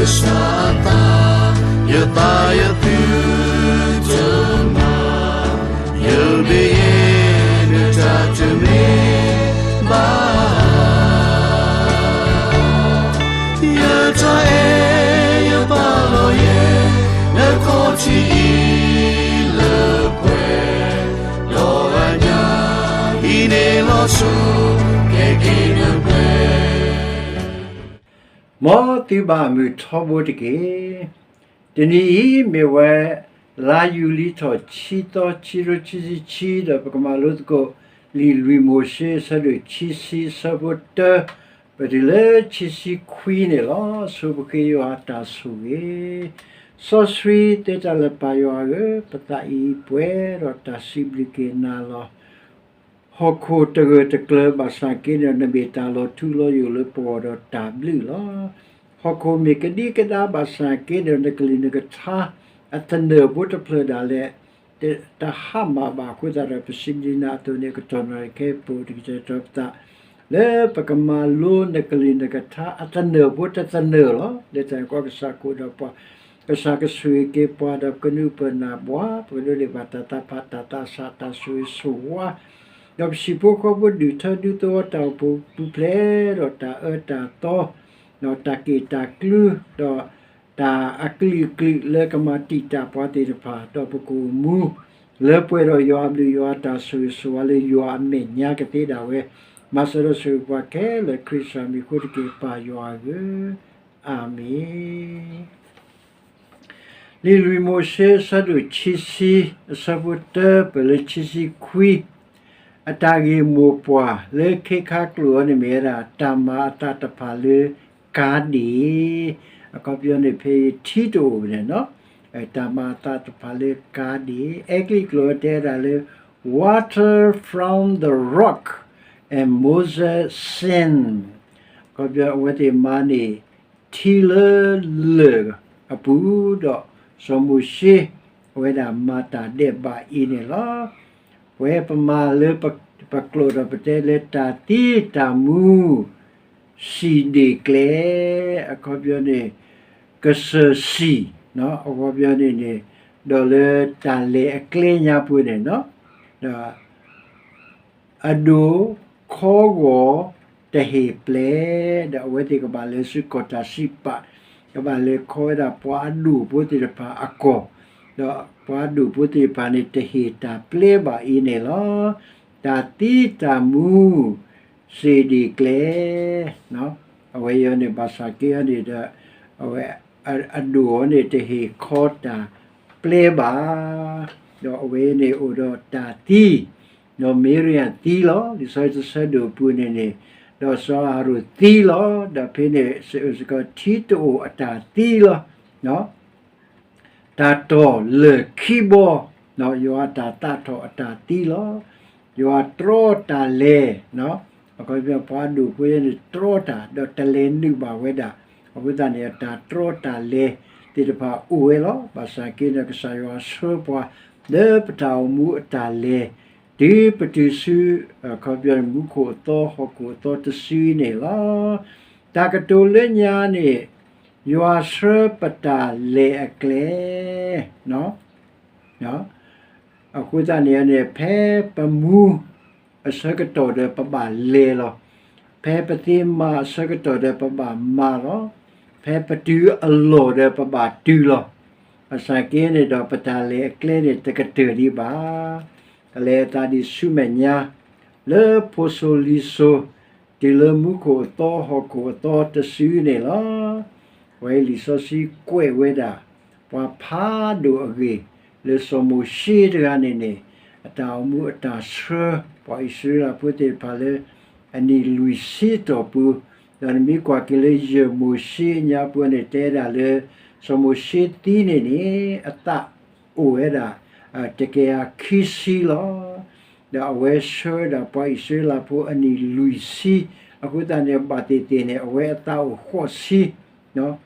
ကစၢ်အသး, ယသးယသုတမၤ, ယဘၣ်ယဲနတၢ်တမ့ၢ်ဘၣ်. ယတၢ်အဲၣ်ယပာ်လီၤယဲ, နခီၣ်ထံးအံၤလၢပှဲၤ, ဒီးအညၣ်, ဟံးန့ၢ်လီၤဆိ, ကဲက့ၤနပှဲၤ မ်သုဘၣ်မုာ်ထီဘိတက့ၢ်. တနံၤအံၤမ့ၢ်ဝဲ လါယူၤလံထီၣ်ဆံသီ ခံကထိခံဆံခံ ဒီးပကမၤလိသကိး လံာ်လွံၢ်မိၤၡ့အဆၢဒိၣ်ခံဆံ အဆၢဖိတၢ ပတုၤလၢခံဆံခွံန့ၣ်လီၤ. ဆိပဃ့ယွၤအတၢ်ဆိၣ်ဂ့ၤ, စီဆှံသ့တၢ်လၢပၢ်ယွၤဧၢ, ပသးအံၤပှဲၤဒီးတၢ်စံးဘျုးက့ၤနၤလီၤ. ဟီၣ်ခိၣ်တဂၢၢ်တကျၢၤဘၣ်ဆၣ်က့န့ၣ် နမ့ၢ်တၢ်လီၤထူလီၤယိာ်လၢပဂီၢ်ဒီးတၢ်ဘျုးလီၤ. ဟီၣ်ခိၣ်မ့ၢ်ကဒံကဒါဘၣ်ဆၣ်က့န့ၣ် နကလုၢ်နကထါ အသနၢၣ်ဖိတဖျၢၣ်ဒၣ်လဲာ် တဟါမၢ်ဘၣ်အဃိသတးဒီး ပစံးဘျုးနၤအသိးန့ၣ် ကတီၢ်နီၣ်ခဲအံၤပအိၣ်တက့ၢ်တၢ်တီပသး လၢပကမၤလိနကလုၢ်နကထါအသနၢၣ်ဖိတသနၢၣ်လီၤ. လၢတၢ်န့ၣ်ကီး ကစၢ်ကအိၣ်ဒီးပှၤ, ကစၢ်ကဆိၣ်ဂ့ၤက့ၤပှၤဒီးကနုာ်ပၢၢ်နၢ်ဘှါ, ပကဒိးန့ၢ်ဘၣ်တၢ်သးဖးတၢ်သးဆး တၢ်ဆိၣ်ဂ့ၤဆိၣ်ဝါ, ဒီးပဟံၣ်ဖိဃီဖိဒူၣ်ထၢဒူသဝီတၢ်အိၣ်ဖှိၣ်ပူၤဖျဲး ဒီးတၢ်အၢတၢ်သီ ဒီးတၢ်က့ၣ်တၢ်ကျူ ဒီးတၢ်အကလုာ်ကလုာ်လၢကမၤတံာ်တာ်ပှၤသ့ၣ်တဖၣ် ဒီးပကအိၣ်မူ လၢပှဲၤဒီးယွၤအဘျုးယွၤအတၢ်ဆိၣ်ဂ့ၤဆိၣ်ဝါလၢယွၤအမဲာ်ညါကသ့ဒၣ်ဝဲ မၤစၢၤဒီးဆိၣ်ဂ့ၤပှၤခဲလၢာ် ခရံာ်ကစၢ်မံၤအဃိတက့ၢ် ပၢ်ယွၤဧၢ, အၤမ့ၣ်. လံာ်လွံၢ်မိၤၡ့အဆၢဒိၣ်ခံဆံ အဆၢဖိတၢ ပၢၢ်လၢခံဆံခွံ, အတၢ်ဂ့ၢ်မိၢ်ပှၢ်လၢခ့ခါကျိာ်အံၤန့ၣ်မ့ၢ်ဝဲဒၣ် တၢ်မၤအသးတဖၣ်လၢကၤဒ့ၣ်, အခီပညီန့ၣ် ဖဲအံၤထံတအိၣ်န့ၣ်လီၤ. တၢ်မၤအသးတဖၣ်လၢကၤဒ့ၣ်, အဲကလံးကျိာ်တဲဝဲဒၣ်လၢ water from the rock and Moses sinned, အခီပညီအဝဲသ့ၣ်မၤန့ၢ် ထံလၢလၢၢ်အပူၤဒီး စီၤမိၤၡ့ အဝဲဒၣ်မၤတၢ်ဒဲးဘးအံၤန့ၣ်လီၤ. ပဝဲပမၤလၢပကျိာ်ဒီးပတဲလၢတၢ်သံတၢ်မူ စံၣ်ဒ့ၣ်ကျဲ, အခီပညီန့ၣ် ကစၢၢ်စံၣ်, အခီပညီန့ၣ်န့ၣ် ဒီးလၢတၢ်လဲၤအကျဲညါပူၤန့ၣ်လီၤ. ဒီး အဒိၣ်ခီဂီၤတဟ့ၣ်ပျဲ, ဒီးအဝဲသ့ၣ်ကဘၣ်လဲၤဆူကီၢ်တၢ်စံးပာ်, ကဘၣ်လဲၤခီဝဲဒၣ်ပှၤအဒိၣ်ဖိသ့ၣ်တဖၣ်အကီၢ်, ဒီးပှၤအဒိၣ်ဖိသ့ၣ်တဖၣ်န့ၣ် တဟ့ၣ်တၢ်ပျဲဘၣ်အံၤန့ၣ်လီၤ. တၢ်သံတၢ်မူ စံၣ်ဒ့ၣ်ကျဲ, အဝဲအံၤန့ၣ် ဘၣ်ဆၣ်က့အံၤန့ၣ်ဒီး အဝဲ အဒိၣ်အံၤန့ၣ် တဟ့ၣ်ခီတၢ်ပျဲဘၣ်, ဒီးအဝဲန့ၣ်အိၣ်ဒီးတၢ်သံ, ဒီးမံၤရံယၤသံလီၤ. လံာ်စီဆှံတဆၢဒိၣ်အပူၤန့ၣ်န့ၣ်, ဒီးစီၤအၤဟရိၣ်သံလီၤ. ဒီးဖဲန့ၣ် စ့ၢ်ကီးထံတအိၣ်အတၢ်သံလီၤ. တၢ်တီၢ်လၢၢ်ခံဘီ, ယွၤအတၢ်သးထီၣ်အတၢ်သံလီၤ. ယွၤတြီတၢ်လဲၤ, အခီပညီပှၤအဒိၣ်ဖိအံၤန့ၣ်တြီတၢ် ဒီးတလဲၤနုာ်ဘၣ်ဝဲဒၣ်, အဃိသတးန့ၣ် တၢ်တြီတၢ်လဲၤသ့ၣ်တဖၣ်အိၣ်ဝဲလီၤ. ဘၣ်ဆၣ်က့န့ၣ် ကစၢ်ယွၤဆှၢပှၤ လၢပတၢ်အိၣ်မူအတၢ်လဲၤ တုၤပတုၤဆူ အခီပညီ မူခိၣ်အသီဟီၣ်ခိၣ်အသီတစုန့ၣ်လီၤ. တၢ်ကတိၤလၢညါန့ၣ် ယွၤဆှၢပတၢ်လဲၤအကျဲ အဃိသတးန့ၣ်န့ၣ် ဖဲပမူအဆၢကတီၢ်ဒီးပဘၣ်လဲၤလီၤ. ဖဲပသ့မၤအဆၢကတီၢ်ဒီးပဘၣ်မၤလီၤ. ဖဲပတုၤအလီၢ်ဒီးပဘၣ်တုၤလီၤ. ဘၣ်ဆၣ်က့န့ၣ်ဒီး ပတၢ်လဲၤအကျဲန့ၣ် တကတၢၢ်ဒံးဘၣ်. ကလဲၤအသးဒံးဆူမဲာ်ညါ လၢဖိစိၤလံၤစိၤ တုၤလၢမူခိၣ်အသီဟီၣ်ခိၣ်အသီတစုန့ၣ်လီၤ. အဝဲလံာ်စီဆှံကွဲးဝဲဒၣ် ပှၤဖးဒိၣ်အဂ့ၢ် လၢစီၤမိၤၡ့တဂၤန့ၣ်န့ၣ် အတၢ်အိၣ်မူအတၢ်ဆှၢ ပှၤအံၣ်စရ့လးဖိသ့ၣ်တဖၣ်လၢ အနံၣ်လွံၢ်ဆံအတီၢ်ပူၤ, ဒီးနမ့ၢ်ကွၢ်က့ၤလၢယဲၢ်မိၤၡ့ညါပူၤန့ၣ် တဲဒၣ်လၢ စီၤမိၤၡ့သံန့ၣ်န့ၣ် အသးအိၣ်ဝဲဒၣ် တကယၤခံဆံလီၤ. ဒီးအဝဲဆှၢဝဲဒၣ်ပှၤအံၣ်စရ့လးဖိအနံၣ်လွံၢ်ဆံ, အဃိသတးန့ၣ် ဘၣ်သ့ၣ်သ့ၣ်န့ၣ် အဝဲအသးအိၣ်ဃိးဆံ,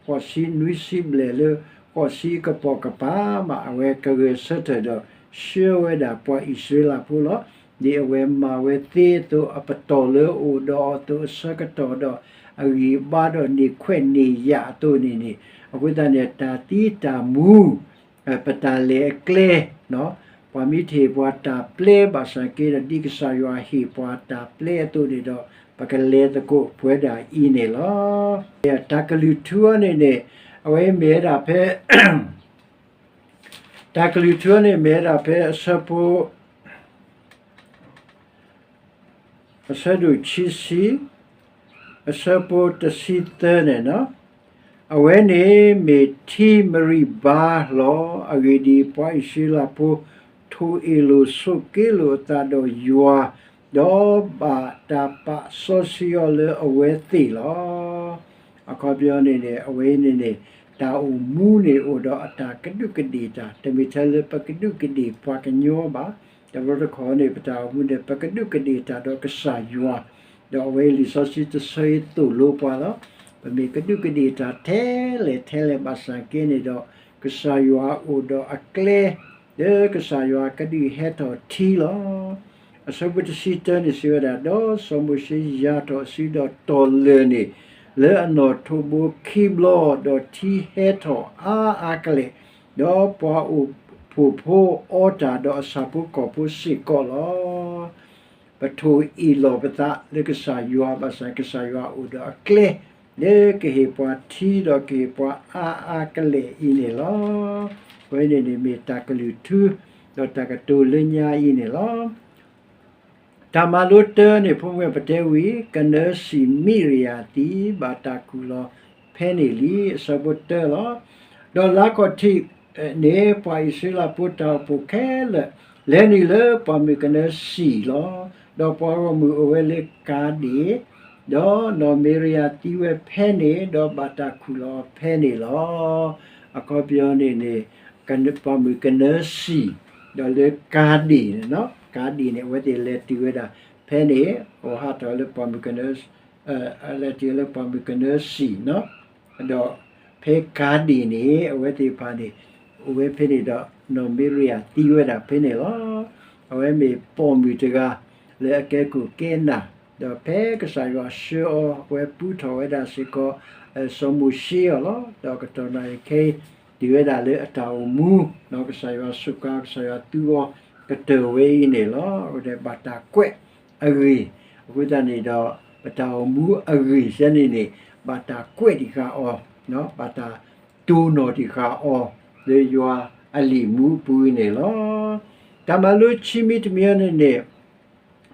ဃိးဆံနွံဆံဘျဲၣ်လၢ ဃိးဆံကပိာ်ကပၤမး အဝဲကဂဲၤဆၢထၢၣ်ဒီး ဆှၢဝဲဒၣ်ပှၤအံၣ်စရ့လးဖိလီၤ. ဒ်အဝဲမၤဝဲသ့အသိး အပတီၢ်လၢအအိၣ်ဒီးအီၤအသိး အဆၢကတီၢ်ဒီး အဂံၢ်အဘါဒီးန့ၢ်ခွဲးန့ၢ်ယာ်အသိးန့ၣ်န့ၣ်, အဃိသတးန့ၣ် တၢ်သံတၢ်မူ, ပတၢ်လဲၤအကျဲ, ပှၤမ့ၢ်တဟ့ၣ်ပှၤတၢ်ပျဲဘၣ်ဆၣ်က့ဒီး ဒ်ကစၢ်ယွၤဟ့ၣ်ပှၤတၢ်ပျဲအသိးန့ၣ်ဒီး ပကလဲၤသကိးပဝဲဒၣ်အံၤန့ၣ်လီၤ. တၢ်ကလုၢ်ထူအံၤန့ၣ်န့ၣ် အဝဲမ့ၢ်ဝဲဒၣ်ဖဲ တၢ်ကလုၢ်ထူအံၤန့ၣ်မ့ၢ်ဝဲဒၣ်ဖဲအဆၢဖိ အဆၢဒိၣ်ခံဆံ, အဆၢဖိတဆံသၢန့ၣ်လီၤ. အဝဲန့ၣ်မ့ၢ်ထံမရံၤဘါလီၤ. အဂ့ၢ်ဒ်အံၤ, ပှၤအံၣ်စရ့လးဖိထိၣ်အ့ၣ်လိာ်ဆိးက့လိာ်အသးဒီးယွၤ, ဒီးဘၣ်တၢ်ပာ်စီဆှံအီၤလၢအဝဲသ့ၣ်လီၤ. အခီပညီန့ၣ်န့ၣ် အဝဲန့ၣ်န့ၣ် တၢ်အိၣ်မူန့ၣ်အိၣ်ဒီးအတၢ်ကဒူးကဒ့ၣ်တၢ်, တမ့ၢ်ထဲလၢပကဒူးကဒ့ၣ်ပှၤကညီဘၣ်. တဘျီတခီၣ်န့ၣ် ပတၢ်အိၣ်မူန့ၣ် ပကဒူးကဒ့ၣ်တၢ်ဒီးကစၢ်ယွၤ, ဒီးအဝဲလံာ်စီဆှံတဆၢအံၤသိၣ်လိပှၤလီၤ. ပမ့ၢ်ကဒူးကဒ့ၣ်တၢ်ထဲလဲၣ်ထဲလဲၣ်ဘၣ်ဆၣ်က့န့ၣ်ဒီး ကစၢ်ယွၤအိၣ်ဒီးအကျဲ လၢကစၢ်ယွၤကဒုးဟဲထီၣ်ထံလီၤ. အဆၢဖိတဆံတၢန့ၣ်စံးဝဲဒၣ်, ဒီးစီၤမိၤၡ့ယၤထီၣ်အစုဒီးတီၢ်လၢာ်န့ၣ် လၢအနီၣ်ထိးဘိခံဘျီ, ဒီးထံဟဲထီၣ်အါအါကလဲာ်, ဒီးပှၤအိၣ်ဖှိၣ်ဖိအီတၢ်ဒီးအဆၣ်ဖိကီၢ်ဖိစ့ၢ်ကီးလီၤ. ပထိၣ်အ့ၣ်လိာ်ပသးလၢကစၢ်ယွၤဘၣ်ဆၣ် ကစၢ်ယွၤအိၣ်ဒီးအကျဲ လၢကဟ့ၣ်ပှၤထံဒီးကဟ့ၣ်ပှၤအါအါကလဲာ်အံၤန့ၣ်လီၤ. အဝဲန့ၣ်န့ၣ်မ့ၢ်တၢ်ကလုၢ်ထူ ဒီးတၢ်ကတိၤလၢညါအံၤန့ၣ်လီၤ. တၢ်မၤလိတၢန့ၣ် ဖိမုၣ်ပတဲဝံၤ ကနၢစံၣ်မံရယၤသံ ဘၣ်တၢ်ခူၣ်လီၤဖဲန့ၣ်လံ အဆၢဖိတၢလီၤ. ဒီးလါခီၣ်ထံးန့ၣ် ပှၤအံၣ်စရ့လးဖိတၢ်အိၣ်ဖှိၣ်ခဲလၢာ် လဲၤနုာ်လၢပှၢ်မုၢ်ကနၢစံၣ်လီၤ. ဒီးပှၤဂီၢ်မုၢ်အိၣ်ဝဲလၢကၤဒ့ၣ်, ဒီးနီၢ်မံရယၤသံဝဲဖဲန့ၣ် ဒီးဘၣ်တၢ်ခူၣ်လီၤဖဲန့ၣ်လီၤ. အခီပညီန့ၣ်န့ၣ် ပှၢ်မုၢ်ကနၢစံၣ် ဒီးလၢကၤဒ့ၣ်န့ၣ်, ကၤဒ့ၣ်န့ၣ် အဝဲသ့ၣ်လဲၤတုၤဝဲဒၣ်ဖဲန့ၣ် အိၣ်ဟးထီၣ်လၢပှၢ်မုၢ်ကနၢ လဲၤတုၤလၢပှၢ်မုၢ်ကနၢစံၣ်, ဒီးဖဲကၤဒ့ၣ်န့ၣ် အဝဲသ့ၣ်တဖၣ်န့ၣ် အိၣ်ဝဲဖဲန့ၣ်ဒီး နီၢ်မံရယၤသံဝဲဒၣ်ဖဲန့ၣ်လီၤ. အဝဲမ့ၢ်ပိာ်မုၣ်တဂၤ လၢအကဲခိၣ်ကဲနၢ်, ဒီးဖဲကစၢ်ယွၤဆှၢအီၤ အဝဲပူထီၣ်ဝဲဒၣ်စ့ၢ်ကီး စီၤမိၤၡ့အီၤလီၤ. ဒီးကတီၢ်နၣ်ရံၣ်ခဲအံၤ တုၤဝဲဒၣ်လၢအတၢ်အိၣ်မူ, ကစၢ်ယွၤစူးကါ ကစၢ်ယွၤသူအီၤကတၢၢ်ဝဲအံၤန့ၣ်လီၤ. အဝဲဒၣ်ဘၣ်တၢ်ကွဲးအဂ့ၢ်, အဃိသတးန့ၣ်ဒီး ပတၢ်အိၣ်မူအဂ့ၢ်စဲန့ၣ်န့ၣ် ဘၣ်တၢ်ကွဲးတံၢ်ဃာ်အီၤ, ဘၣ်တၢ်တိၢ်နီၣ်တံၢ်ဃာ်အီၤ လၢယွၤအလံာ်မူအပူၤန့ၣ်လီၤ. တၢ်မၤလိခံမံၤတမံၤအံၤန့ၣ်န့ၣ်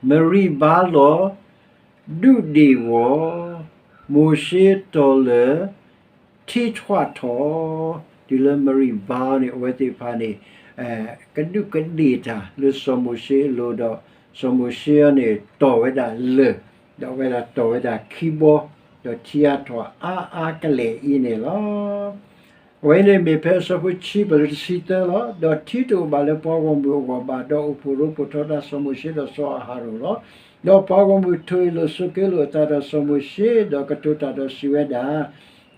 မရံၤဘါလီၤ, ဒူးဒ့ၣ်ဝီၤ, မိၤၡ့တီၢ်လၢာ်, ထံထွးထီၣ်, တုၤလၢမရံၤဘါန့ၣ် အဝဲသ့ၣ်တဖၣ်န့ၣ် ကဒူးကဒ့ၣ်တၢ်လၢစီၤမိၤၡ့အလိၤဒီး စီၤမိၤၡ့အံၤန့ၣ် တီၢ်ဝဲဒၣ်လၢာ်, ဒီးအဝဲဒၣ်တီၢ်ဝဲဒၣ်ခံဘီ, ဒီးထံအါထီၣ်အါအါကလဲာ်အံၤန့ၣ်လီၤ. အဝဲန့ၣ်မ့ၢ်ဖဲအဆၢဖိခံ ပလၢတဆံသၢလီၤ. ဒီးထံတအိၣ်ဘၣ်လၢပှၤဂီၢ်မုၢ်အဂီၢ်ဘၣ်, ဒီးအိၣ်ဖှိၣ်ရိဖှိၣ်ထီဒါစီၤမိၤၡ့ဒီးစီၤအၤဟရိၣ်လီၤ. ဒီးပှၤဂီၢ်မုၢ်ထိၣ်အ့ၣ်လိာ်ဆိးက့လိာ်အသးဒီးစီၤမိၤၡ့, ဒီးကတိၤတၢ်ဒီးစံးဝဲဒၣ်,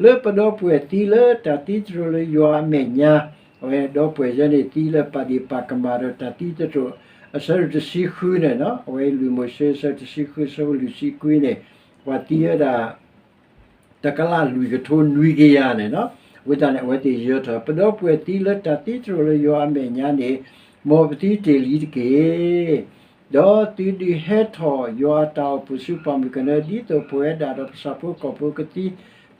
လၢပဒီပုၢ်ဝဲၢ်သံလၢတၢ်သံသတြိာ်လၢယွၤအမဲာ်ညါ, အဝဲဒီပုၢ်ဝဲၢ်ယဲန့ၣ်သံလၢပာ်ဒ့ၣ်ပာ်ကမၣ်ဒီးတၢ်သံသတြိာ်, အဆၢဒိၣ်တဆံဃုန့ၣ်, အဝဲလွံၢ်မိၤၡ့အဆၢတဆံဃု အဆၢဖိလွံၢ်ဆံခွံန့ၣ်, ပှၤသံဝဲဒၣ် တကလးလွံၢ်ကထိနွံကယၤန့ၣ်လီၤ. အဃိသတးန့ၣ် အဝဲသ့ၣ်ယၢၤထီၣ် ပဒီပုၢ်ဝဲၢ်သံလၢတၢ်သံသတြိာ်လၢယွၤအမဲာ်ညါန့ၣ်, မ်ပသံတ့ၢ်လံတက့ၢ်. ဒီးသုဒုးဟဲထီၣ်ယွၤအတၢ်အိၣ်ဖှိၣ်ဆူပှၢ်မုၢ်ကနၢ ဒ်သိးပဝဲဒၣ်ဒီးပဆၣ်ဖိကီၢ်ဖိကသံ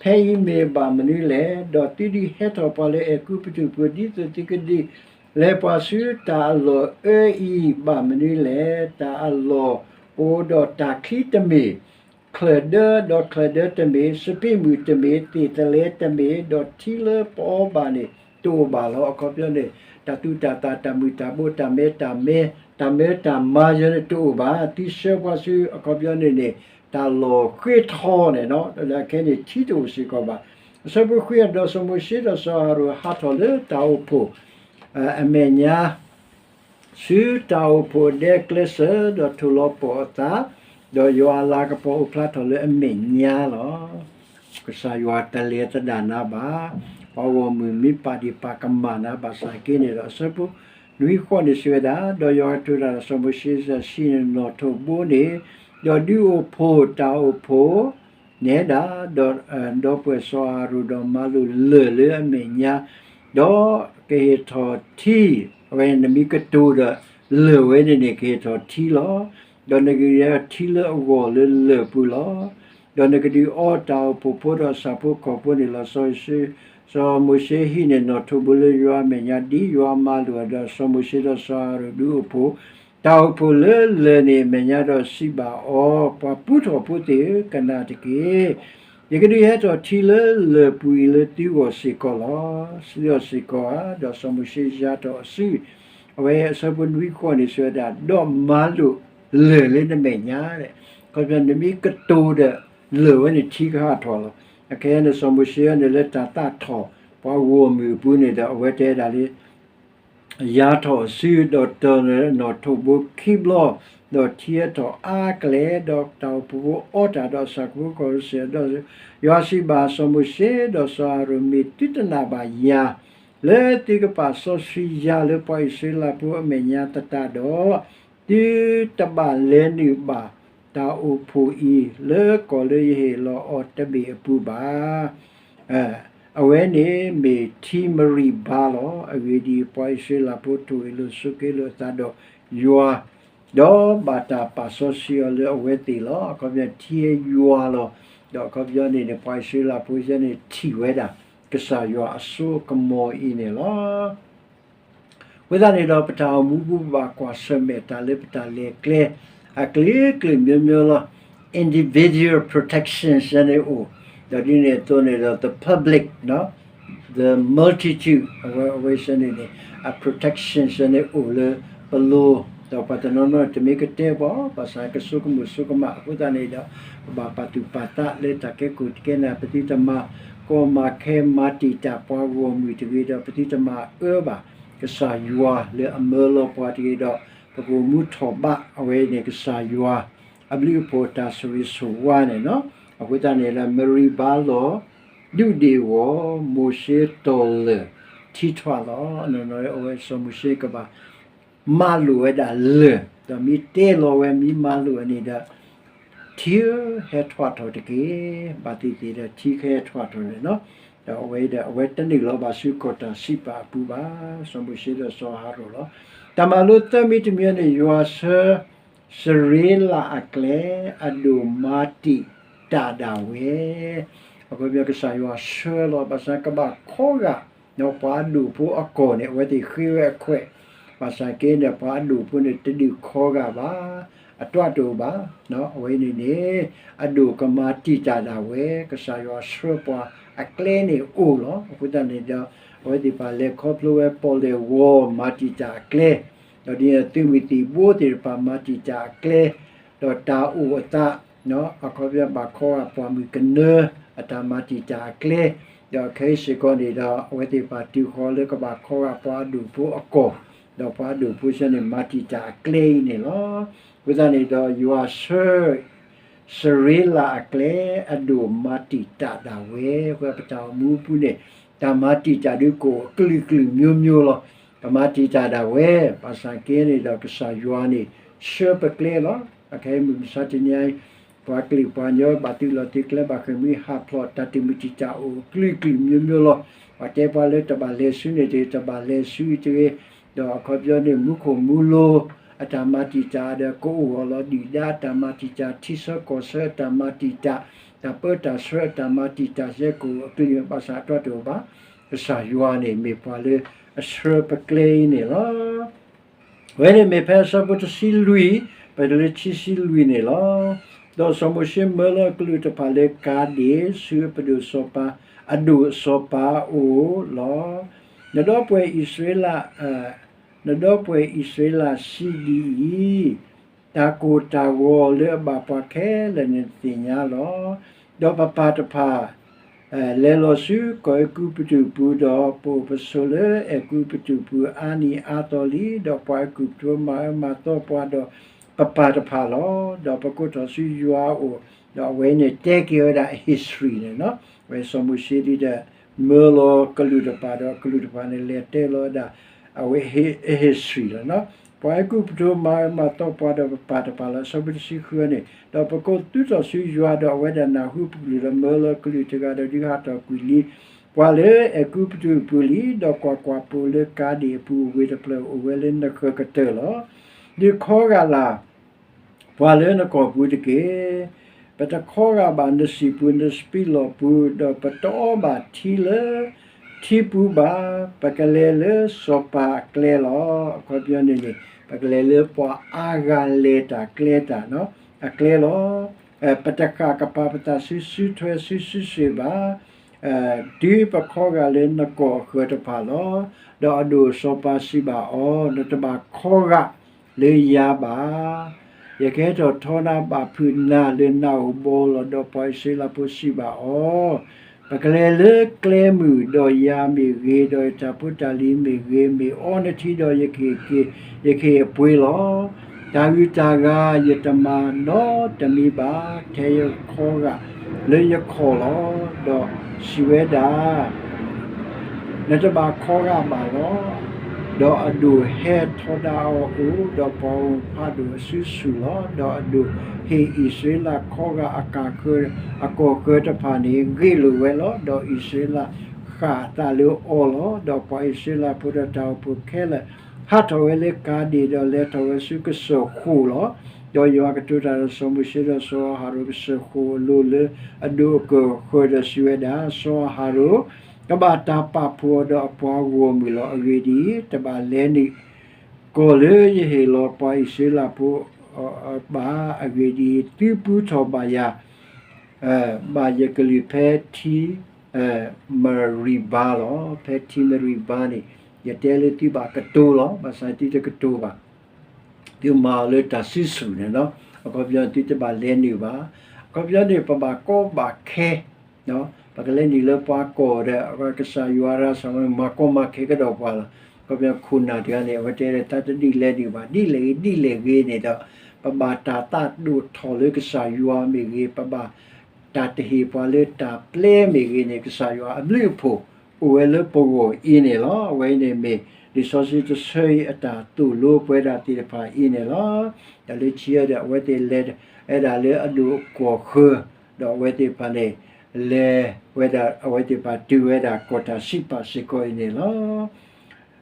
ဖဲအံၤမ့ၢ်ဘၣ်မနုၤလဲၣ်. ဒီးသုဒုးဟဲထီၣ်ပှၤလၢအဲၤကူပတူးပူၤ ဒ်သိးသုကဒုး လဲၤပှၤဆူတၢ်အလီၢ်အၢအံၤဘၣ်မနုၤလဲၣ်. တၢ်အလီၢ်အိၣ်ဒီးတၢ်ချံတမ့ၢ်, ချၢၣ်ဒၢဒီးချၢၣ်ဒၢတမ့ၢ်, စပံးမုၢ်တမ့ၢ်, သ့ၣ်သလဲတမ့ၢ်, ဒီးထံလၢပအီဘၣ်န့ၣ် တအိၣ်ဘၣ်လီၤ. အခီပညီန့ၣ် တၢ်သူၣ်တၢ်သၣ် တၢ်မုၢ်တၢ်ဘိ တၢ်မဲတၢ်မဲ, တၢ်မဲတၢ်မါယဲန့ၣ်တအိၣ်ဘၣ်. သုဆှၢပှၤဆူ အခီပညီန့ၣ်န့ၣ် တၢ်လီၢ်ဃ့ထီန့ၣ်လီၤ. ဒီးခဲအံၤန့ၣ် ထံတအိၣ်စ့ၢ်ကီးဘၣ်. အဆၢဖိခွံ ဒီးစီၤမိၤၡ့ဒီးစီၤအၤဟရိၣ်ဟးထီၣ်လၢတၢ်အိၣ်ဖှိၣ် အမဲာ်ညါ ဆူတၢ်အိၣ်ဖှိၣ်အဒဲကျဲစၢၤ ဒီးထိၣ်လီၤပှီၢ်အသး, ဒီးယွၤအလၤကပီၤအိၣ်ဖျါထီၣ်လၢအမဲာ်ညါလီၤ. ကစၢ်ယွၤတလဲၤသဒၣ်နၤဘၣ်. ပှၤဂီၢ်မုၢ်မ့ၢ်ပာ်ဒ့ၣ်ပာ်ကမၣ်နၤဘၣ်ဆၣ်က့န့ၣ်ဒီး အဆၢဖိနွံဃိးန့ၣ်စံးဝဲဒၣ်, ဒီးယွၤကတိၤတၢ်ဒီးစီၤမိၤၡ့ စီၤဆံးန့ၣ်နီၣ်ထိးဘိန့ၣ်, ဒီးဒုးအိၣ်ဖှိၣ်တၢ်အိၣ်ဖှိၣ် နဲဒၣ်, ဒီးဒီပုၢ်ဝဲၢ်စီၤအၤရိၣ်ဒီးမၤလိာ်လၢၢ်လၢအမဲာ်ညါ, ဒီးကဟ့ၣ်ထီၣ်ထံ, အဝဲနမ့ၢ်ကတိၤဒီးလၢၢ်ဝဲန့ၣ်န့ၣ် ကဟ့ၣ်ထီၣ်ထံလီၤ. ဒီးနကဒုးထံလၢအဂီၢ်လၢလၢၢ်ပူၤလီၤ. ဒီးနကဒုးအီတၢ်အိၣ်ဖှိၣ်ဖိဒီးဆၣ်ဖိကီၢ်ဖိန့ၣ်လီၤ. စီၤ စီၤမိၤၡ့ဟံးန့ၢ်နီၣ်ထိးဘိလၢယွၤအမဲာ်ညါ ဒ်ယွၤမၤလိာ်အီၤဒီး စီၤမိၤၡ့ဒီးစီၤအၤရိၣ်ဒုးအိၣ်ဖှိၣ် တၢ်အိၣ်ဖှိၣ်လၢလၢၢ်န့ၣ်အမဲာ်ညါဒီးစံးဘၣ်အီၤ, ပှၤပူထီၣ်ဖိသ့ၣ်ဧၢ, ကနၣ်တက့ၢ်. ယကဒုးဟဲထီၣ်ထံလၢလၢၢ်ပူၤအံၤလၢသုဂီၢ်စ့ၢ်ကီးလီၤ. သုဂီၢ်စ့ၢ်ကီးဧါ. ဒီးစီၤမိၤၡ့ယါထီၣ်အစု, အဝဲအဆၢဖိနွံဃီန့ၣ် စံးဝဲဒၣ်, ဒီးမၤလိာ်လၢၢ်လၢနမဲာ်ညါ, ခီဖျိနမ့ၢ်ကတိၤဒီးလၢၢ်ဝဲန့ၣ်ထံကဟးထီၣ်လီၤ. အခဲအံၤန့ၣ် စီၤမိၤၡ့န့ၣ် လၢတၢ်သးထီၣ်ပှၤဂီၢ်မုၢ်အပူၤန့ၣ်ဒီး အဝဲတဲဒၣ်လၢ ယါထီၣ်အစု, ဒီးတီၢ်နီၣ်ထိးဘိခံဘျီ, ဒီးထံဟဲထီၣ်အါကလဲာ်, ဒီးတၢ်အိၣ်ဖှိၣ်ဖိအီတၢ်, ဒီးဆၣ်ဖိကီၢ်ဖိစံး, ဒီးယွၤစံးဘၣ်စီၤမိၤၡ့ဒီးစီၤအၤရိၣ်, မ့ၢ်သုတနာ်ဘၣ်ယၤ လၢသုကပာ်စီဆှံယၤလၢပှၤအံၣ်စရ့လးဖိအမဲာ်ညါသတးဒီး, သုတဘၣ်လဲၤနုာ်ဘၣ်တၢ်အိၣ်ဖှိၣ်အံၤ လၢကီၢ်လၢယဟ့ၣ်လီၤအီၤတဘ့ၣ်အပူၤဘၣ်. အဝဲန့ၣ်မ့ၢ်ထံမရံၤဘါလီၤ. အဂ့ၢ်ဒ်အံၤ, ပှၤအံၣ်စရ့လးဖိထိၣ်ဂဲၤလိာ်ဆိးက့လိာ်အသးဒီးယွၤ, ဒီးဘၣ်တၢ်ပာ်စီဆှံအီၤလၢအဝဲသ့ၣ်လီၤ. အခီပညီထံယွၤလီၤ. ဒီးအခီပညီန့ၣ်န့ၣ် ပှၤအံၣ်စရ့လးဖိယဲန့ၣ်ထံၣ်ဝဲဒၣ် ကစၢ်ယွၤအစိအကမီၤအံၤန့ၣ်လီၤ. အဃိသတးန့ၣ်ဒီး ပတၢ်အိၣ်မူပူၤ ပဘၣ်ကွၢ်ဆၢၣ်မဲာ်တၢ်လၢပတၢ်လဲၤကျဲ အကျိၤကျိၤမျိုးမျိုးလီၤ. Individual protection ယဲန့ၣ်အိၣ်, ဒီးဒ်န့ၣ်အသိးန့ၣ်ဒီး the public, the multitude အဝဲအဝဲယဲန့ၣ်န့ၣ် အ protection ယဲန့ၣ်အိၣ်လၢပလိၤ, ဒီးပှၤတနီၤနီၤတမ့ၢ်ကတဲပှၤ ဘၣ်ဆၣ်ကဆိကမိၣ်ဆိကမး အဃိသတးန့ၣ်ဒီး ပဘၣ်ပာ်သူၣ်ပာ်သးလၢတၢ်ကဲခိၣ်တကဲနၢ် ပသုတမၤကီမၤခဲမၤတံာ်တာ်ပှၤဂီၢ်မုၢ်တဂ့ၤဒီး ပသုတမၤအၢဘၣ် ကစၢ်ယွၤလၢအမၢလီၤပှၤတဂ့ၤဒီး ပကအိၣ်မူထီၣ်ဘးအဝဲန့ၣ် ကစၢ်ယွၤအဘျုးအဖှိၣ်တၢ်ဆိၣ်ဂ့ၤဆိၣ်ဝါန့ၣ်လီၤ. အဃိသတးန့ၣ်ဒီး မရံၤဘါလီၤ ဒုးဒ့ၣ်ဝီၤ မိၤၡ့တီၢ်လၢၢ်ထံထွးလီၤ. အနီၢ်နီၢ်အဝဲစီၤမိၤၡ့ကဘၣ် မၤလိာ်ဝဲဒၣ်လၢၢ်, ဒီးမ့ၢ်တဲလီၤဝဲမ့ၢ်မၤလိာ်ဝဲန့ၣ်ဒီး ထံဟဲထွးထီၣ်တက့ၢ်. ဘၣ်သ့ၣ်သ့ၣ်ဒီးထံကဟဲထွးထီၣ်န့ၣ်လီၤ. ဒီးအဝဲဒီးအဝဲတနုာ်လီၤဘၣ်ဆူကီၢ်တၢ်စံးပာ်အပူၤဘၣ်. စီၤမိၤၡ့ဒီးစီၤအၤဟရိၣ်လီၤ. တၢ်မၤလိသၢမံၤတမံၤန့ၣ် ယွၤဆှၢ စရ့လးအကျဲ အဒိၣ်မၤတံာ်တာ်ဒၣ်ဝဲ အခီပညီကစၢ်ယွၤဆှၢလီၤ ဘၣ်ဆၣ်ကဘၣ်ခီဂာ် ဒီးပှၤအဒိၣ်ဖိအကီၢ်န့ၣ် အဝဲသ့ၣ်ဃ့ဝဲအခွဲး, ဘၣ်ဆၣ်က့န့ၣ် ပှၤအဒိၣ်ဖိန့ၣ် တဒုးခီဂာ်ဘၣ်, အတြီတအိၣ်ဘၣ်. အဝဲန့ၣ်န့ၣ် အဒိၣ်ကမၤတံာ်တာ်ဒၣ်ဝဲ ကစၢ်ယွၤဆှၢပှၤအကျဲန့ၣ်အိၣ်လီၤ. အဃိသတးန့ၣ်ဒီး အဝဲသ့ၣ်တဖၣ်လဲၤခီဖျိဝဲပီၣ်လဲၣ်ဝီၤမၤတံာ်တာ်အကျဲ ဒီးဒ်န့ၣ်သုးမုၢ်သံၣ်ဘိသ့ၣ်တဖၣ်မၤတံာ်တာ်အကျဲ, ဒီးတၢ်အိၣ်အသး အခီပညီဘၣ်ခီဂာ်ပှၢ်မုၢ်ကနၢအတၢ်မၤတံာ်တာ်အကျဲ, ဒီးခဲအံၤစ့ၢ်ကီးန့ၣ်ဒီး အဝဲသ့ၣ်တဖၣ်တုၤဃီၤလၢကဘၣ်ခီဂာ်ပှၤအဒိၣ်ဖိအကီၢ်, ဒီးပှၤအဒိၣ်ဖိဆၢန့ၣ် မၤတံာ်တာ်အကျဲအံၤန့ၣ်လီၤ. အဃိသတးန့ၣ်ဒီး ယွၤဆှၢ စရ့လးအကျဲ အဒိၣ်မၤတံာ်တာ်ဒၣ်ဝဲ, အဃိပတၢ်အိၣ်မူပူၤန့ၣ် တၢ်မၤတံာ်တာ်ဒုးကအိၣ်အကလုာ်ကလုာ်မျိုးမျိုးလီၤ. ကမၤတံာ်တာ်ဒၣ်ဝဲ, ဘၣ်ဆၣ်က့န့ၣ်ဒီးကစၢ်ယွၤန့ၣ် ဆှၢပကျဲလီၤ. အခဲအံၤမုၢ်မဆါတနံၤအံၤ ပှၤကလုာ်ပှၤကညီဘၣ်သုးလီၤသုးကျဲဘၣ်ဃ့ၢ်မှံဟးဖျိး တၢ်တမုာ်တံာ်တာ်အိၣ်အကလုာ်ကလုာ်မျိုးမျိုးလီၤ. ပှၤတဲပှၤလၢတဘၣ်လဲၤဆူန့ၣ်တဂ့ၤ တဘၣ်လဲၤဆူတဂ့ၤ, ဒီးအခီပညီန့ၣ် မူခိၣ်မူလိၤ အတၢ်မၤတံာ်တာ်ဒီးကအိၣ်ဂီၢ်လီၤ ဒုၣ်ဒါအတၢ်မၤတံာ်တာ် ထံဆၢကီၢ်ဆၢအတၢ်မၤတံာ်တာ် တၢ်ပၢတၢ်ဆှၢအတၢ်မၤတံာ်တာ် ယဲကအိၣ်အကလုာ် ဘၣ်ဆၣ်အတြီတအိၣ်ဘၣ်. ကစၢ်ယွၤန့ၣ်မ့ၢ်ပှၤလၢအဆှၢပကျဲအံၤန့ၣ်လီၤ. အဝဲန့ၣ်မ့ၢ်ဖဲအဆၢဖိတဆံလွံၢ် ပတုၤလၢခံဆံလွံၢ်န့ၣ်လီၤ. ဒီးစီၤမိၤၡ့မၢလီၤအကလူးတဖၣ်လၢကၤဒ့ၣ် ဆူအပဒိၣ်စီၤပၤ အဒိၣ်အစီၤပၤအအိၣ်လီၤ. နဒီပုၢ်ဝဲၢ်အံၣ်စရ့လး နဒီပုၢ်ဝဲၢ်အံၣ်စရ့လးစံးဒ်အံၤ, တၢ်ကိၢ်တၢ်ဂီၤလၢအဘၣ်ပှၤခဲလၢာ်န့ၣ်နသ့ၣ်ညါလီၤ. ဒီးပပၢ်တဖၣ် လဲၤလီၤဆူကီၢ်အဲၤကူပတူးပူၤဒီး ပအိၣ်ပဆိးလၢအဲၤကူပတူးပူၤအါနံၤအါသီလံ. ဒီးပှၤအဲၤကူပတူးမၤအၢမၤသီပှၤဒီးပပၢ်တဖၣ်လီၤ. ဒီးပကိးထီၣ်ဆူယွၤအအိၣ်, ဒီးအဝဲန့ၣ်တဲက့ၤဝဲဒၣ်အ history န့ၣ်လီၤ. အဝဲစီၤမိၤၡ့ဒ်ဒီး မၢလီၤကလူးတဖၣ်ဒီးကလူးတဖၣ်န့ၣ် လဲၤတဲလီၤဝဲဒၣ် အဝဲအ history လီၤ. ပှၤအဲၤကူပတူးမၤအၢမၤသီပှၤဒီးပပၢ်တဖၣ်လီၤ. အဆၢဖိတဆံဃုန့ၣ်, ဒီးပကိးသုထီၣ်ဆူယွၤ, ဒီးအဝဲဒၣ်နၢ်ဟူပကလုၢ်ဒီးမၢလီၤကလုၢ်တဂၤဒီးဒုးဟးထီၣ်ကွံာ်လံ ပှၤလၢအဲၤကူပတူးအပူၤလံ. ဒီးကွၢ်ကွၢ်, ပအိၣ်လၢကၤဒ့ၣ်အပူၤ, အဝ့ၢ်တဖျၢၣ်အိၣ်ဝဲလၢနဃၢၤကတၢၢ်လီၤ. ဒုးခီဂာ်လၢ် ပှၤလၢနကီၢ်ပူၤတက့ၢ်. ပတခီဂာ်ဘၣ်နစံာ်ပူၤ, နစပံးလီၢ်ပူၤ, ဒီးပတအီဘၣ်ထံလၢထံပူၤဘၣ်. ပကလဲၤလၢစီၤပၤအကျဲလီၤ. အခီပညီန့ၣ်န့ၣ် ပကလဲၤလၢပှၤအါဂၤလဲၤတၢ်ကျဲတၢ် အကျဲလီၤ. ပတဃၣ်ကပၤပသးဆူစုထွဲဆူစုစ့ၣ်ဘၣ် တုၤပခီဂာ်လၢနကီၢ်အဃၢၤတဖၣ်လီၤ. ဒီးအဒိၣ်စီၤပၤစံးဘၣ်အီၤ, နတဘၣ်ခီဂာ်လၢယၤဘၣ်. ယကဟဲထီၣ်ထီနၤဘၣ်ဖုးနၤလၢနအိၣ်ဘီလီၤ. ဒီးပှၤအံၣ်စရ့လးဖိစံးဘၣ်အီၤ, ပကလဲၤလၢကျဲမုၢ်, ဒီးယၤမ့ၢ်ဂ့ၤ, ဒီးယတၢ်ဖိတၢ်လံၤမ့ၢ်ဂ့ၤ, မ့ၢ်အီနထံဒီးယကဟ့ၣ်က့ၤ ယကဟ့ၣ်အပှ့ၤလီၤ. တၢ်ဂုၤတၢ်ဂၤယတမၤနီတမံၤဘၣ်, ထဲယခီဂာ်လၢယခီၣ်လီၤ. ဒီးစံးဝဲဒၣ် နတဘၣ်ခီဂာ်ဘၣ်လီၤ. ဒီးအဒိၣ်ဟဲထီဒါအီၤအိၣ်, ဒီးပှၤအိၣ်ဖးဒိၣ်အစုဆူၣ်လီၤ. ဒီးအဒိၣ်ဟ့ၣ်အံၣ်စရ့လးခီဂာ်အကၢ်ဃၢၤ, အကီၢ်ဃၢၤတဖၣ်န့ၣ် ဂ့ၢ်လိာ်ဝဲလီၤ. ဒီးအံၣ်စရ့လးဃၣ်အသးလၢအီၤလီၤ. ဒီးပှၤအံၣ်စရ့လးဖိဒီးတၢ်အိၣ်ဖှိၣ်ခဲလၢာ် ဟးထီၣ်ဝဲလၢကၤဒ့ၣ်, ဒီးလဲၤထီၣ်ဝဲဆူကစၢၢ်ဃိၣ်လီၤ. ဒီးယွၤကတိၤတၢ်ဒီးစီၤမိၤၡ့ဒီးစီၤအၤဟရိၣ်ကစၢၢ်ဃိၣ်အလိၤလၢအဒိၣ်အကၢၢ်ဃၢၤဒီးစံးဝဲဒၣ်, စီၤအၤဟရိၣ်, ကဘၣ်တၢ်ပာ်ဖှိၣ်အီၤဒီးအပှၤဂီၢ်မုၢ်လီၤ. အဂ့ၢ်ဒ်အံၤ, တဘၣ်လဲၤနုာ်ကီၢ်လၢယဟ့ၣ်လီၤပှၤအံၣ်စရ့လးဖိဘၣ်. အဂ့ၢ်ဒ်အံၤ, သုပူထီၣ်ဘၣ်ယၤ ဘၣ်ယကလုၢ်ဖဲထံမရံၤဘါလီၤ. ဖဲထံမရံၤဘါန့ၣ် ယတဲလၢသုဘၣ်ကတိၤလီၤ. ဘၣ်ဆၣ်သုတကတိၤဘၣ်, သုမၤအီၤလၢတၢ်စုဆူၣ်န့ၣ်လီၤ. အခီပညီသုတဘၣ်လဲၤနုာ်ဘၣ်. အခီပညီန့ၣ် ပဘၣ်ကီဘၣ်ခဲ ပကလဲၤနုာ်လၢပှၤကီၢ်ဒီး ကစၢ်ယွၤရၤစၢၤဝဲ မၤကီမၤခဲကဒီးပှၤလီၤ. အခီပညီခိၣ်နၢ်တဂၤန့ၣ် အဝဲတဲဒၣ် တၢ်တဒ်လဲၣ်ဒံးဘၣ်, ဒ်လဲၣ်ဂ့ၤဒ်လဲၣ်ဂ့ၤန့ၣ်ဒီး ပဘၣ်တၢ်သးဒိၣ်ထီၣ်လၢကစၢ်ယွၤမ့ၢ်ဂ့ၤ, ပဘၣ်တၢ်တဟ့ၣ်ပှၤလၢတၢ်ပျဲမ့ၢ်ဂ့ၤန့ၣ် ကစၢ်ယွၤအဘျုးအဖှိၣ်အိၣ်ဝဲလၢပဂီၢ်အံၤန့ၣ်လီၤ. အဝဲအံၤန့ၣ်မ့ၢ် လံာ်စီဆှံတဆၢအံၤအတၢ်သိၣ်လိပဝဲဒၣ်သ့ၣ်တဖၣ်အံၤန့ၣ်လီၤ. တၢ်လၢခံအံၤဒီး အဝဲသ့ၣ်လဲၤဝဲဒၣ်လၢအဒိၣ်အကီၢ်ဃၢၤ, ဒီးအဝဲသ့ၣ်တဖၣ်န့ၣ် လဲၤဝဲဒၣ် အဝဲသ့ၣ်တဖၣ်တုၤဝဲဒၣ်ကီၢ်တၢ်စံးပာ်စ့ၢ်ကီးအံၤန့ၣ်လီၤ.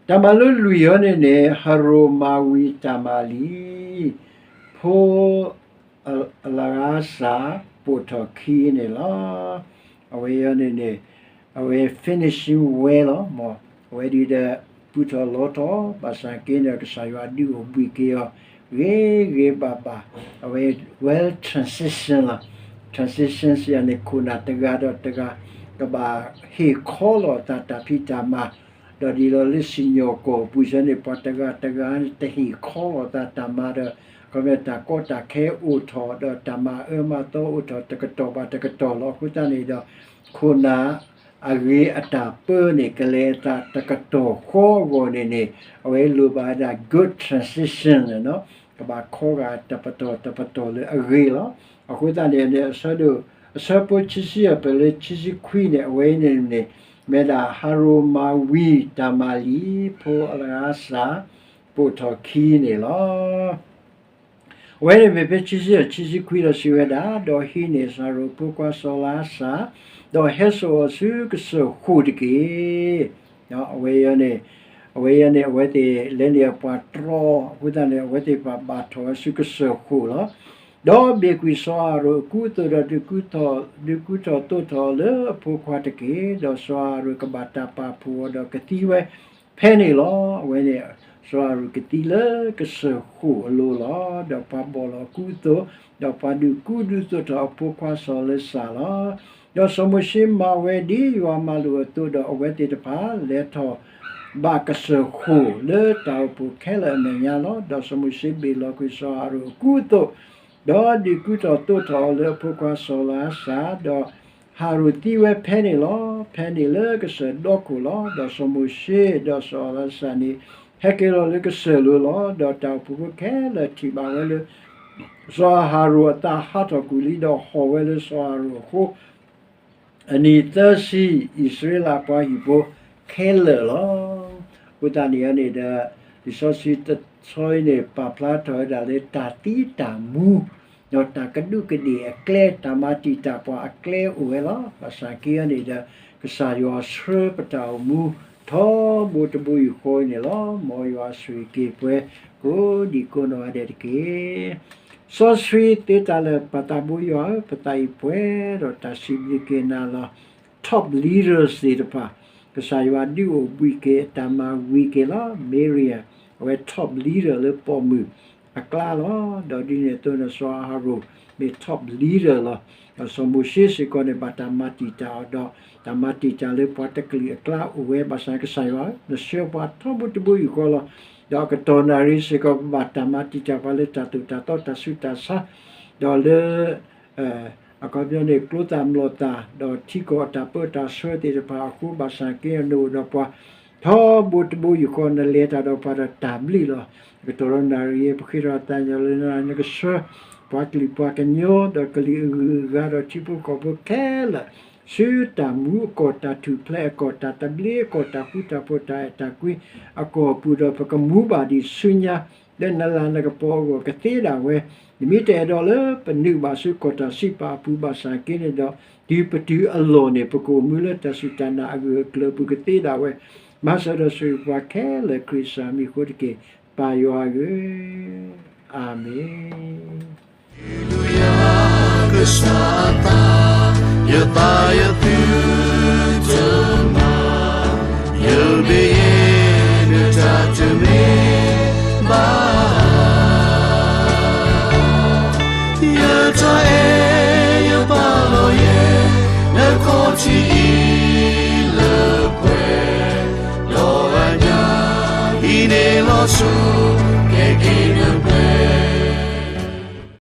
တၢ်မၤလိလွံၢ်အံၤန့ၣ်န့ၣ် ဟရိၣ်မၤဝံၤတၢ်မၤလံာ်, ဖိအလဂၤစၢ်ပိာ်ထီၣ်ခံန့ၣ်လီၤ. အဝဲအံၤန့ၣ်န့ၣ် အဝဲ finishing well လီၤ. မ်အဝဲဒ်ဒီး ပူထီၣ်လီထီၣ် ဘၣ်ဆၣ်က့န့ၣ် ကစၢ်ယွၤဒုးအိၣ်ဘှံးက့ၤအီၤ ဂ့ၤဂ့ၤဘၣ်ဘၣ်, အဝဲ well transition လီၤ. Transition စံးယၤန့ၣ် ခိၣ်နၢ်တဂၤဒီးတဂၤ ကဘၣ်ဟ့ၣ်ခီလီၤသးတၢ်ဖံးတၢ်မၤ, ဒီးဒ်သိးလၢစံၣ်ညီၣ်ကွီၢ်အပူၤစ့ၢ်န့ၣ် ပှၤတဂၤတဂၤန့ၣ် တဟ့ၣ်ခီလီၤသးတၢ်မၤဒီး ခီဖျိတၢ်ကီတၢ်ခဲအိၣ်ထီၣ် ဒီးတၢ်မၤအၢမၤသီအိၣ်ထီၣ်တကတီၢ်ဘၣ်တကတီၢ်လီၤ. အဃိသတးန့ၣ်ဒီး ခိၣ်နၢ်အဂ့ၤအတၢ်ပၢန့ၣ် ကလဲၤအသးတကတီၢ်ဃီအဂီၢ်န့ၣ်န့ၣ် အဝဲလိၣ်ဘၣ်ဝဲဒၣ် good transition န့ၣ်လီၤ. ကဘၣ်ခီဂာ်တပတီၢ်တပတီၢ်လၢအဂ့ၤလီၤ. အဃိသတးန့ၣ်န့ၣ် အဆၢဒိၣ် အဆၢဖိခံဆံယဲၢ် ပလၢခံဆံခွံန့ၣ် အဝဲအံၤန့ၣ်န့ၣ် မ့ၢ်ဒၣ်ဟရိၣ်မၤဝံၤတၢ်မၤလံာ် ဖိအလဂၤစၢ် ပိာ်ထီၣ်ခံန့ၣ်လီၤ. အဝဲန့ၣ်မ့ၢ်ဖဲခံဆံယဲၢ် ခံဆံခွံဒီးစံးဝဲဒၣ်, ဒီးဟံးန့ၢ်စီၤအၤဟရိၣ်အဖိခွါစီၤအလၤအးစၢ်, ဒီးဟဲစိာ်အီၤဆူကစၢၢ်ဃိၣ်တက့ၢ်. အဝဲအံၤန့ၣ် အဝဲအံၤန့ၣ် အဝဲသ့ၣ်လဲၤန့ၢ်အပှၤတြီ အဃိသတးန့ၣ် အဝဲသ့ၣ်တဖၣ်ဘၣ်ထီၣ်ဝဲဆူကစၢၢ်ဃိၣ်လီၤ. ဒီးဘ့ၣ်ကွံာ်စီၤအၤဟရိၣ်အကူအသိးဒီး ဒုးကူထီၣ်သိးထီၣ်အီၤလၢအဖိခွါတက့ၢ်. ဒီးစီၤအၤဟရိၣ်ကဘၣ်တၢ်ပာ်ဖှိၣ်အီၤဒီးကသံဝဲဖဲန့ၣ်လီၤ. အဝဲန့ၣ် စီၤအၤဟရိၣ်ကသံလၢကစၢၢ်ဃိၣ်အလိၤလီၤ. ဒီးပှၤဘီၣ်လီၤအကူအသိး, ဒီးပှၤဒုးကူဒုးသိးထီၣ်အဖိခွါစီၤအလၤအးစၢ်လီၤ. ဒီးစီၤမိၤၡ့မၤဝဲဒ်ယွၤမၢလိာ်အသိး, ဒီးအဝဲသ့ၣ်တဖၣ် လဲၤထီၣ်ဘၣ်ကစၢၢ်ဃိၣ်လၢတၢ်အိၣ်ဖှိၣ်ခဲလၢာ်အမဲာ်ညါလီၤ. ဒီးစီၤမိၤၡ့ဘ့ၣ်လီၤကွံာ်စီၤအၤဟရိၣ်အကူအသိး, ဒီးဒုးကူထီၣ်သိးထီၣ်အီၤလၢအဖိခွါစီၤအလၤအးစၢ်, ဒီးဟၤရိၣ်သံဝဲဖဲန့ၣ်လီၤ. ဖဲန့ၣ်လၢကစၢၢ်ဒီခိၣ်လီၤ. ဒီးစီၤမိၤၡ့ဒီးစီၤအလၤအးစၢ်န့ၣ် ဟဲက့ၤလီၤလၢကစၢၢ်လိၤလီၤ. ဒီးတၢ်အိၣ်ဖှိၣ်ဖိခဲလၢာ်ထံၣ်ဘၣ်ဝဲလၢ စီၤအၤဟရိၣ်အသးဟးထီၣ်ကွံာ်လံ, ဒီးဟီၣ်ဝဲလၢစီၤအၤဟရိၣ်အဃိ အနံၤသၢဆံ အံၣ်စရ့လးပှၤဟံၣ်ဖိခဲလၢာ်လီၤ. အဃိသတးန့ၣ်န့ၣ်ဒီး လံာ်စီဆှံ ဆီအံၤန့ၣ် ပာ်ဖျါထီၣ်ဝဲဒၣ်လၢတၢ်သံတၢ်မူ ဒီးတၢ်ကဒူးကဒ့ၣ်အကျဲ တၢ်မၤတံာ်တာ်ပှၤအကျဲအိၣ်ဝဲလီၤ. ဘၣ်ဆၣ်က့အံၤန့ၣ်ဒီး ကစၢ်ယွၤဆှၢပတၢ်အိၣ်မူ ထီဘိတဘိယူၢ်ဃီန့ၣ်လီၤ. မ်ယွၤဆိၣ်ဂ့ၤက့ၤပှၤ ကိးဒံးကိးနီၢ်ဂၤဒဲးတက့ၢ်. စီဆှံသ့တၢ်လၢာ်ပၢ်သးဘိယွၤဧၢ, ပသးအံၤပှဲၤဒီးတၢ်စံးဘျုးက့ၤနၤလီၤ. Top leaders သ့ၣ်တဖၣ် ကစၢ်ယွၤဒုးအိၣ်ဘှံးက့ၤ အတၢ်မၤဝံၤက့ၤလီၤ. Miriam အဝဲ top leader လၢပိာ်မုၣ်အကျါလီၤ. ဒီးဒ်န့ၣ်အသိးန့ၣ် စီၤအၤဟရိၣ် မ့ၢ် top leader လီၤ. ဒီးစီၤမိၤၡ့စ့ၢ်ကီးန့ၣ် ဘၣ်တၢ်မၤတံာ်တာ်အီၤဒီး တၢ်မၤတံာ်တာ်လၢပှၤတကလုာ်အကျါအိၣ်ဝဲ ဘၣ်ဆၣ်ကစၢ်ယွၤ နဆှၢပှၤထီဘိတဘိယူၢ်ဃီလီၤ. ဒီးအကတီၢ်နၣ်ရံၣ်စ့ၢ်ကီး ဘၣ်တၢ်မၤတံာ်တာ်ပှၤလၢတၢ်သိၣ်တၢ်သီတၢ်ဆူးတၢ်ဆါ ဒီးလၢ အခီပညီန့ၣ် ကျိသၣ်မျိာ်သၣ် ဒီးထံကီၢ်အတၢ်ပၢတၢ်ဆှၢသ့ၣ်တဖၣ်အဃိ ဘၣ်ဆၣ်က့နအိၣ်ဒီးပှၤ ထီဘိတဘိယူၢ်ဃီ နလဲၤတၢ်ဒီးပှၤဒီးတၢ်ဘျုးလီၤ. အကတီၢ်ဒီးနၣ်ရံၣ်အံၤ ပဃ့ထီၣ်သးညီလၢနၤ နကဆှၢ ပှၤကလုာ်ပှၤကညီ ဒီးကလုာ်အဂုၤအဂၤဒီးထံဖိကီၢ်ဖိခဲလၢာ် ဆူတၢ်မူအကီၢ် တၢ်ထူၣ်ဖျဲးအကီၢ် တၢ်သဘျ့အကီၢ် တၢ်ဃူတၢ်ဖိး တၢ်အဲၣ်တၢ်ကွံအကီၢ်ပူၤ ဒီးပကမူဘၣ်ဒံးဆူညါ လၢနလၤနကပီၤအဂီၢ်ကသ့ဒၣ်ဝဲ, နမ့ၢ်တအဲၣ်ဒိးလၢပနုာ်ဘၣ်ဆူကီၢ်တၢ်စံးပာ်အပူၤ ဘၣ်ဆၣ်က့န့ၣ်ဒီး တုၤပတုၤအလီၢ်န့ၣ် ပကအိၣ်မူလၢတၢ်စူၢ်တၢ်နာ်အဂၢၢ်အကျၢၤအပူၤကသ့ဒၣ်ဝဲ, မၤစၢၤဒီးဆိၣ်ဂ့ၤပှၤခဲလၢာ် ခရံာ်စၢ်မံၤအဃိတက့ၢ်, ပၢ်ယွၤဧၢ, အၤမ့ၣ်. Hallelujah, ကစၢ်အသး, ယသးယသုတမၤ, ယဘၣ်ယဲ နတၢ်တမ့ၢ်ဘၣ်ဧါ. ယတၢ်အဲၣ်ယပာ်လီၤယဲ, နခီၣ်ထံးအံၤ